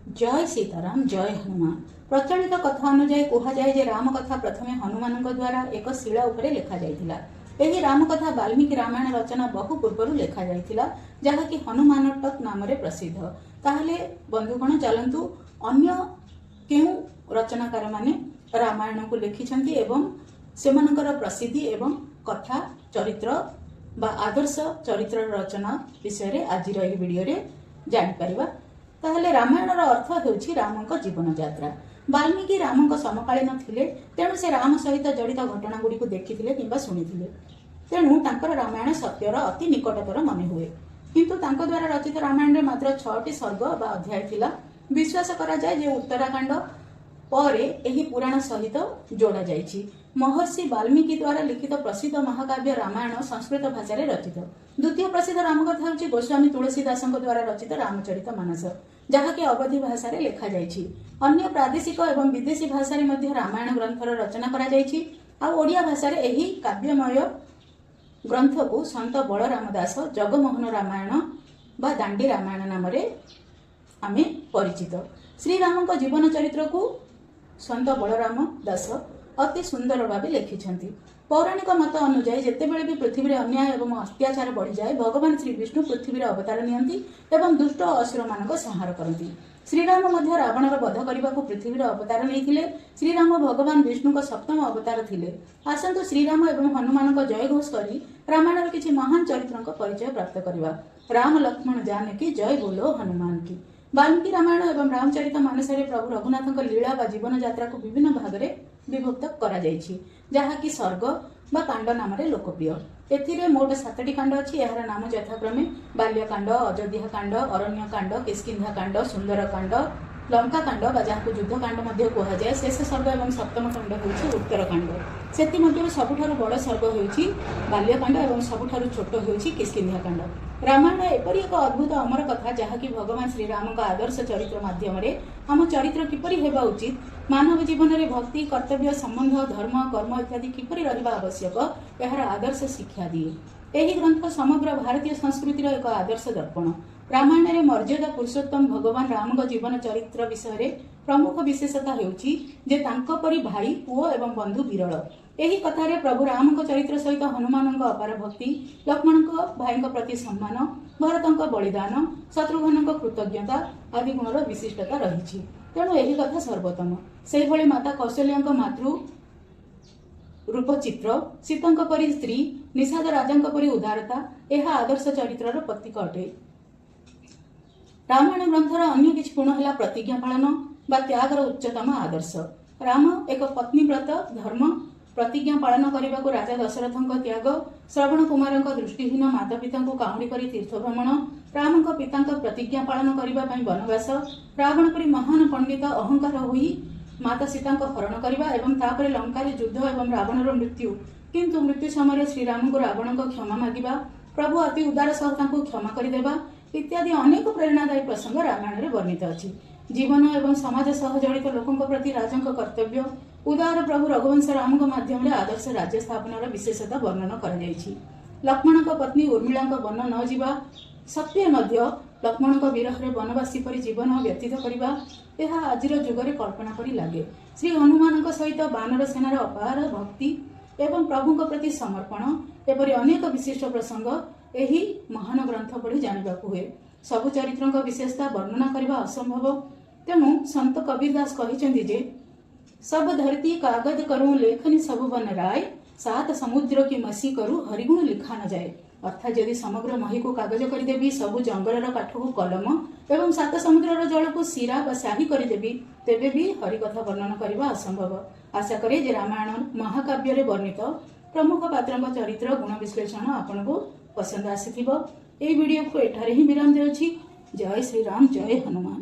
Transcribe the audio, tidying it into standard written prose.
ଜୟ ସୀତାରାମ, ଜୟ ହନୁମାନ। ପ୍ରଚଳିତ କଥା ଅନୁଯାୟୀ କୁହାଯାଏ ଯେ ରାମକଥା ପ୍ରଥମେ ହନୁମାନଙ୍କ ଦ୍ୱାରା ଏକ ଶିଳା ଉପରେ ଲେଖାଯାଇଥିଲା। ଏହି ରାମକଥା ବାଲ୍ମୀକି ରାମାୟଣ ରଚନା ବହୁ ପୂର୍ବରୁ ଲେଖାଯାଇଥିଲା, ଯାହାକି ହନୁମାନୋତ୍ତର ନାମରେ ପ୍ରସିଦ୍ଧ। ତାହେଲେ ବନ୍ଧୁଗଣ, ଚାଲନ୍ତୁ ଅନ୍ୟ କେଉଁ ରଚନାକାରମାନେ ରାମାୟଣକୁ ଲେଖିଛନ୍ତି ଏବଂ ସେମାନଙ୍କର ପ୍ରସିଦ୍ଧି ଏବଂ କଥା ଚରିତ୍ର ବା ଆଦର୍ଶ ଚରିତ୍ରର ରଚନା ବିଷୟରେ ଆଜିର ଏହି ଭିଡ଼ିଓରେ ଜାଣିପାରିବା। ତାହେଲେ ରାମାୟଣର ଅର୍ଥ ହେଉଛି ରାମଙ୍କ ଜୀବନ ଯାତ୍ରା। ବାଲ୍ମୀକି ରାମଙ୍କ ସମକାଳୀନ ଥିଲେ, ତେଣୁ ସେ ରାମ ସହିତ ଜଡ଼ିତ ଘଟଣାଗୁଡ଼ିକୁ ଦେଖିଥିଲେ କିମ୍ବା ଶୁଣିଥିଲେ। ତେଣୁ ତାଙ୍କର ରାମାୟଣ ସତ୍ୟର ଅତି ନିକଟତର ମନେ ହୁଏ। କିନ୍ତୁ ତାଙ୍କ ଦ୍ୱାରା ରଚିତ ରାମାୟଣରେ ମାତ୍ର ଛଅଟି ସର୍ଗ ବା ଅଧ୍ୟାୟ ଥିଲା। ବିଶ୍ୱାସ କରାଯାଏ ଯେ ଉତ୍ତରାକାଣ୍ଡ ପରେ ଏହି ପୁରାଣ ସହିତ ଯୋଡ଼ା ଯାଇଛି। ମହର୍ଷି ବାଲ୍ମୀକି ଦ୍ୱାରା ଲିଖିତ ପ୍ରସିଦ୍ଧ ମହାକାବ୍ୟ ରାମାୟଣ ସଂସ୍କୃତ ଭାଷାରେ ରଚିତ। ଦ୍ୱିତୀୟ ପ୍ରସିଦ୍ଧ ରାମକଥା ହେଉଛି ଗୋସ୍ୱାମୀ ତୁଳସୀ ଦାସଙ୍କ ଦ୍ୱାରା ରଚିତ ରାମଚରିତ ମାନସ, ଯାହାକି ଅବଧି ଭାଷାରେ ଲେଖାଯାଇଛି। ଅନ୍ୟ ପ୍ରାଦେଶିକ ଏବଂ ବିଦେଶୀ ଭାଷାରେ ମଧ୍ୟ ରାମାୟଣ ଗ୍ରନ୍ଥର ରଚନା କରାଯାଇଛି। ଆଉ ଓଡ଼ିଆ ଭାଷାରେ ଏହି କାବ୍ୟମୟ ଗ୍ରନ୍ଥକୁ ସନ୍ଥ ବଳରାମ ଦାସ ଜଗମୋହନ ରାମାୟଣ ବା ଦାଣ୍ଡି ରାମାୟଣ ନାମରେ ଆମେ ପରିଚିତ। ଶ୍ରୀରାମଙ୍କ ଜୀବନ ଚରିତ୍ରକୁ ସନ୍ଥ ବଳରାମ ଦାସ ଅତି ସୁନ୍ଦର ଭାବେ ଲେଖିଛନ୍ତି। ପୌରାଣିକ ମତ ଅନୁଯାୟୀ, ଯେତେବେଳେ ବି ପୃଥିବୀରେ ଅନ୍ୟାୟ ଏବଂ ଅତ୍ୟାଚାର ବଢ଼ିଯାଏ, ଭଗବାନ ଶ୍ରୀ ବିଷ୍ଣୁ ପୃଥିବୀରେ ଅବତାର ନିଅନ୍ତି ଏବଂ ଦୁଷ୍ଟ ଅସୁରମାନଙ୍କ ସଂହାର କରନ୍ତି। ଶ୍ରୀରାମ ମଧ୍ୟ ରାବଣର ବଧ କରିବାକୁ ପୃଥିବୀର ଅବତାର ନେଇଥିଲେ। ଶ୍ରୀରାମ ଭଗବାନ ବିଷ୍ଣୁଙ୍କ ସପ୍ତମ ଅବତାର ଥିଲେ। ଆସନ୍ତୁ ଶ୍ରୀରାମ ଏବଂ ହନୁମାନଙ୍କ ଜୟଘୋଷ କରି ରାମାୟଣର କିଛି ମହାନ ଚରିତ୍ରଙ୍କ ପରିଚୟ ପ୍ରାପ୍ତ କରିବା। ରାମ ଲକ୍ଷ୍ମଣ ଜାନକୀ ଜୟ, ବୋଲୋ ହନୁମାନ କି। ବାଲ୍ମୀକି ରାମାୟଣ ଏବଂ ରାମଚରିତ ମାନସରେ ପ୍ରଭୁ ରଘୁନାଥଙ୍କ ଲୀଳା ବା ଜୀବନ ଯାତ୍ରାକୁ ବିଭିନ୍ନ ଭାଗରେ ବିଭକ୍ତ କରାଯାଇଛି, ଯାହାକି ସର୍ଗ ବା କାଣ୍ଡ ନାମରେ ଲୋକପ୍ରିୟ। ଏଥିରେ ମୋଟ ସାତଟି କାଣ୍ଡ ଅଛି। ଏହାର ନାମ ଯଥାକ୍ରମେ ବାଲ୍ୟକାଣ୍ଡ, ଅଯୋଧ୍ୟା କାଣ୍ଡ, ଅରଣ୍ୟ କାଣ୍ଡ, କିଷ୍କିନ୍ଧା କାଣ୍ଡ, ସୁନ୍ଦର କାଣ୍ଡ, ଲଙ୍କା କାଣ୍ଡ ବା ଯାହାକୁ ଯୁଦ୍ଧକାଣ୍ଡ ମଧ୍ୟ କୁହାଯାଏ, ଶେଷ ସର୍ଗ ଏବଂ ସପ୍ତମ କାଣ୍ଡ ହେଉଛି ଉତ୍ତରକାଣ୍ଡ। ସେଥିମଧ୍ୟରୁ ସବୁଠାରୁ ବଡ଼ ସର୍ଗ ହେଉଛି ବାଲ୍ୟକାଣ୍ଡ ଏବଂ ସବୁଠାରୁ ଛୋଟ ହେଉଛି କିଷ୍କିନ୍ଧା କାଣ୍ଡ। ରାମାୟଣ ଏପରି ଏକ ଅଦ୍ଭୁତ ଅମର କଥା, ଯାହାକି ଭଗବାନ ଶ୍ରୀରାମଙ୍କ ଆଦର୍ଶ ଚରିତ୍ର ମାଧ୍ୟମରେ ଆମ ଚରିତ୍ର କିପରି ହେବା ଉଚିତ, ମାନବ ଜୀବନରେ ଭକ୍ତି, କର୍ତ୍ତବ୍ୟ, ସମ୍ବନ୍ଧ, ଧର୍ମ, କର୍ମ ଇତ୍ୟାଦି କିପରି ରହିବା ଆବଶ୍ୟକ, ଏହାର ଆଦର୍ଶ ଶିକ୍ଷା ଦିଏ। ଏହି ଗ୍ରନ୍ଥ ସମଗ୍ର ଭାରତୀୟ ସଂସ୍କୃତିର ଏକ ଆଦର୍ଶ ଦର୍ପଣ। ରାମାୟଣରେ ମର୍ଯ୍ୟାଦା ପୁରୁଷୋତ୍ତମ ଭଗବାନ ରାମଙ୍କ ଜୀବନ ଚରିତ୍ର ବିଷୟରେ ପ୍ରମୁଖ ବିଶେଷତା ହେଉଛି ଯେ ତାଙ୍କ ପରି ଭାଇ, ପୁଅ ଏବଂ ବନ୍ଧୁ ବିରଳ। ଏହି କଥାରେ ପ୍ରଭୁ ରାମଙ୍କ ଚରିତ୍ର ସହିତ ହନୁମାନଙ୍କ ଅପାର ଭକ୍ତି, ଲକ୍ଷ୍ମଣଙ୍କ ଭାଇଙ୍କ ପ୍ରତି ସମ୍ମାନ, ଭରତଙ୍କ ବଳିଦାନ, ଶତ୍ରୁଘ୍ନଙ୍କ କୃତଜ୍ଞତା ଆଦି ଗୁଣର ବିଶିଷ୍ଟତା ରହିଛି। ତେଣୁ ଏହି କଥା ସର୍ବୋତ୍ତମ। ସେହିଭଳି ମାତା କୌଶଲ୍ୟାଙ୍କ ମାତୃ ରୂପଚିତ୍ର, ସୀତାଙ୍କ ପରି ସ୍ତ୍ରୀ, ନିଷାଦ ରାଜାଙ୍କ ପରି ଉଦାରତା, ଏହା ଆଦର୍ଶ ଚରିତ୍ରର ପ୍ରତୀକ ଅଟେ। ରାମାୟଣ ଗ୍ରନ୍ଥର ଅନ୍ୟ କିଛି ଗୁଣ ହେଲା ପ୍ରତିଜ୍ଞା ପାଳନ ବା ତ୍ୟାଗର ଉଚ୍ଚତମ ଆଦର୍ଶ। ରାମ ଏକ ପତ୍ନୀବ୍ରତ ଧର୍ମ ପ୍ରତିଜ୍ଞା ପାଳନ କରିବାକୁ ରାଜା ଦଶରଥଙ୍କ ତ୍ୟାଗ, ଶ୍ରବଣ କୁମାରଙ୍କ ଦୃଷ୍ଟିହୀନ ମାତା ପିତାଙ୍କୁ କାଉଁଡ଼ି କରି ତୀର୍ଥ ଭ୍ରମଣ, ରାମଙ୍କ ପିତାଙ୍କ ପ୍ରତିଜ୍ଞା ପାଳନ କରିବା ପାଇଁ ବନବାସ, ରାବଣ ପରି ମହାନ ପଣ୍ଡିତ ଅହଙ୍କାର ହୋଇ ମାତା ସୀତାଙ୍କ ହରଣ କରିବା ଏବଂ ତାପରେ ଲଙ୍କାରେ ଯୁଦ୍ଧ ଏବଂ ରାବଣର ମୃତ୍ୟୁ, କିନ୍ତୁ ମୃତ୍ୟୁ ସମୟରେ ଶ୍ରୀରାମଙ୍କୁ ରାବଣଙ୍କ କ୍ଷମା ମାଗିବା, ପ୍ରଭୁ ଅତି ଉଦାର ସହ ତାଙ୍କୁ କ୍ଷମା କରିଦେବା ଇତ୍ୟାଦି ଅନେକ ପ୍ରେରଣାଦାୟୀ ପ୍ରସଙ୍ଗ ରାମାୟଣରେ ବର୍ଣ୍ଣିତ ଅଛି। ଜୀବନ ଏବଂ ସମାଜ ସହ ଜଡ଼ିତ ଲୋକଙ୍କ ପ୍ରତି ରାଜାଙ୍କ କର୍ତ୍ତବ୍ୟ, ଉଦାର ପ୍ରଭୁ ରଘୁବଂଶ ରାମଙ୍କ ମାଧ୍ୟମରେ ଆଦର୍ଶ ରାଜ୍ୟ ସ୍ଥାପନର ବିଶେଷତା ବର୍ଣ୍ଣନ କରାଯାଇଛି। ଲକ୍ଷ୍ମଣଙ୍କ ପତ୍ନୀ ଉର୍ମିଳାଙ୍କ ବନ ନ ଯିବା ସତ୍ତ୍ୱେ ମଧ୍ୟ ଲକ୍ଷ୍ମଣଙ୍କ ବିରହରେ ବନବାସୀ ପରି ଜୀବନ ବ୍ୟତୀତ କରିବା, ଏହା ଆଜିର ଯୁଗରେ କଳ୍ପନା ପରି ଲାଗେ। ଶ୍ରୀ ହନୁମାନଙ୍କ ସହିତ ବାନର ସେନାର ଅପାର ଭକ୍ତି ଏବଂ ପ୍ରଭୁଙ୍କ ପ୍ରତି ସମର୍ପଣ, ଏପରି ଅନେକ ବିଶିଷ୍ଟ ପ୍ରସଙ୍ଗ ଏହି ମହାନ ଗ୍ରନ୍ଥ ପଢ଼ି ଜାଣିବାକୁ ହୁଏ। ସବୁ ଚରିତ୍ରଙ୍କ ବିଶେଷତା ବର୍ଣ୍ଣନା କରିବା ଅସମ୍ଭବ। ତେଣୁ ସନ୍ଥ କବୀର ଦାସ କହିଛନ୍ତି ଯେ सब धरती कागद करूं लेखनी सब बन राय, सात समुद्र की मसी करूं हरिगुण लिखा न जाए। ଅର୍ଥାତ୍ ଯଦି ସମଗ୍ର ମହିକୁ କାଗଜ କରିଦେବି, ସବୁ ଜଙ୍ଗଲର କାଠକୁ କଲମ ଏବଂ ସାତ ସମୁଦ୍ରର ଜଳକୁ ଶିରା ବା ସ୍ୟାହି କରିଦେବି, ତେବେ ବି ହରିକଥା ବର୍ଣ୍ଣନ କରିବା ଅସମ୍ଭବ। ଆଶା କରେ ଯେ ରାମାୟଣ ମହାକାବ୍ୟରେ ବର୍ଣ୍ଣିତ ପ୍ରମୁଖ ପାତ୍ରଙ୍କ ଚରିତ୍ର ଗୁଣ ବିଶ୍ଳେଷଣ ଆପଣଙ୍କୁ ପସନ୍ଦ ଆସିଥିବ। ଏହି ଭିଡ଼ିଓକୁ ଏଠାରେ ହିଁ ବିରାମ ଦେଉଛି। ଜୟ ଶ୍ରୀରାମ, ଜୟ ହନୁମାନ।